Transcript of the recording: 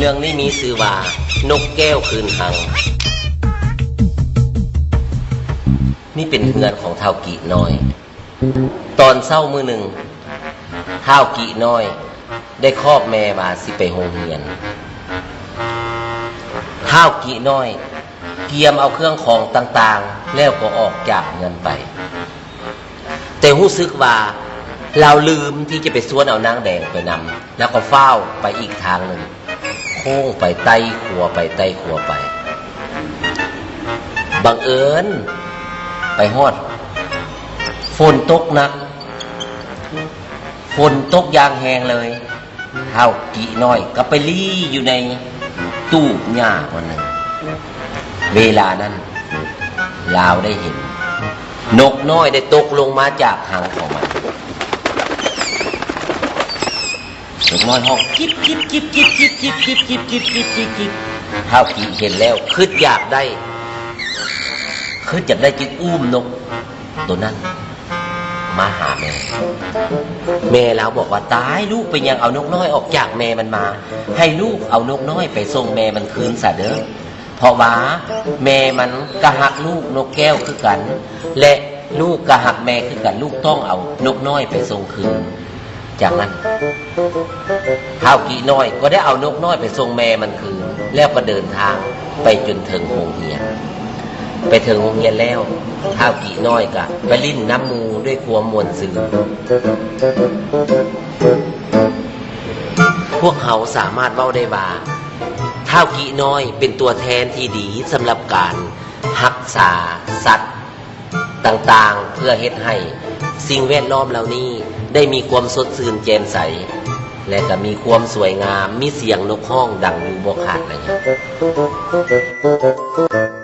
ເລື່ອງນີ້ມີຊື່ວ່າ ນົກແກ້ວຄືນຮັງ. ນີ້ເປັນເຮືອນຂອງທ້າວກີ້ນ້ອຍ. ຕອນເຊົ້າມື້ໜຶ່ງ, ທ້າວກີ້ນ້ອຍໄດ້ຄອບແມ່ວ່າຊິໄປໂຮງຮຽນ. ທ້າວກີ້ນ້ອຍກຽມເອົາເຄື່ອງຂອງຕ່າງໆ ແລ້ວກໍອອກຈາກເຮືອນໄປ. ແຕ່ຮູ້ສຶກວ່າລາວລືມທີ່ຈະໄປຊວນເອົານາງແດງໄປນຳ, ແລ້ວກໍຟ້າວໄປອີກທາງໜຶ່ງ, ໂຄ້ງໄປໃຕ້ຂົວໄປ ໃຕ້ຂົວໄປ. ບັງເອີນໄປຮອດ ຝົນຕົກໜັກ, ຝົນຕົກຢ່າງແຮງເລີຍ. ທ້າວກີ້ນ້ອຍກໍໄປລີ້ຢູ່ໃນຕູບຫຍ້າບ່ອນໜຶ່ງ. ເວລານັ້ນລາວໄດ້ເຫັນນົກນ້ອຍໄດ້ຕົກລົງມາຈາກຮັງຂອງມັນ. ນົກນ້ອຍຮ້ອງ ຈິບ ຈິບ ຈິບ ຈິບ ຈິບ. ທ້າວກີ້ເຫັນແລ້ວຄຶດຢາກໄດ້, ຄຶດຢາກໄດ້ຈຶ່ງອູ້ມນົກໂຕນັ້ນ ມາຫາແມ່. ແມ່ລາວບອກວ່າ ຕາຍ, ລູກເປັນຫຍັງເອົານົກນ້ອຍອອກຈາກແມ່ມັນມາ? ໃຫ້ລູກເອົານົກນ້ອຍໄປສົ່ງແມ່ມັນຄືນຊະເດີ້, ເພາະວ່າແມ່ມັນກໍຮັກລູກນົກແກ້ວຄືກັນ ແລະ ລູກກໍຮັກແມ່ຄືກັນ, ລູກຕ້ອງເອົານົກນ້ອຍໄປສົ່ງຄືນ. ຈາກນັ້ນ ທ້າວກີ້ນ້ອຍກໍໄດ້ເອົານົກນ້ອຍໄປສົ່ງແມ່ມັນຄືນ ແລ້ວກໍເດີນທາງໄປຈົນເຖິງໂຮງຮຽນ. ໄປເຖິງໂຮງຮຽນແລ້ວ, ທ້າວກີ້ນ້ອຍກໍໄປຫຼິ້ນນຳໝູ່ດ້ວຍຄວາມມ່ວນຊື່ນ. ພວກເຮົາສາມາດເວົ້າໄດ້ວ່າ ທ້າວກີ້ນ້ອຍເປັນຕົວແທນທີ່ດີສຳລັບການຮັກສາສັດ ຕ່າງໆ ເພື່ອເຮັດໃຫ້ສິ່ງແວດລ້ອມເຫຼົ່ານີ້ໄດ້ມີຄວາມສົດຊື່ນແຈ່ມໃສ ແລະ ກໍມີຄວາມສວຍງາມ, ມີສຽງນົກຮ້ອງດັງຢູ່ບໍ່ຂາດໄລຍະ.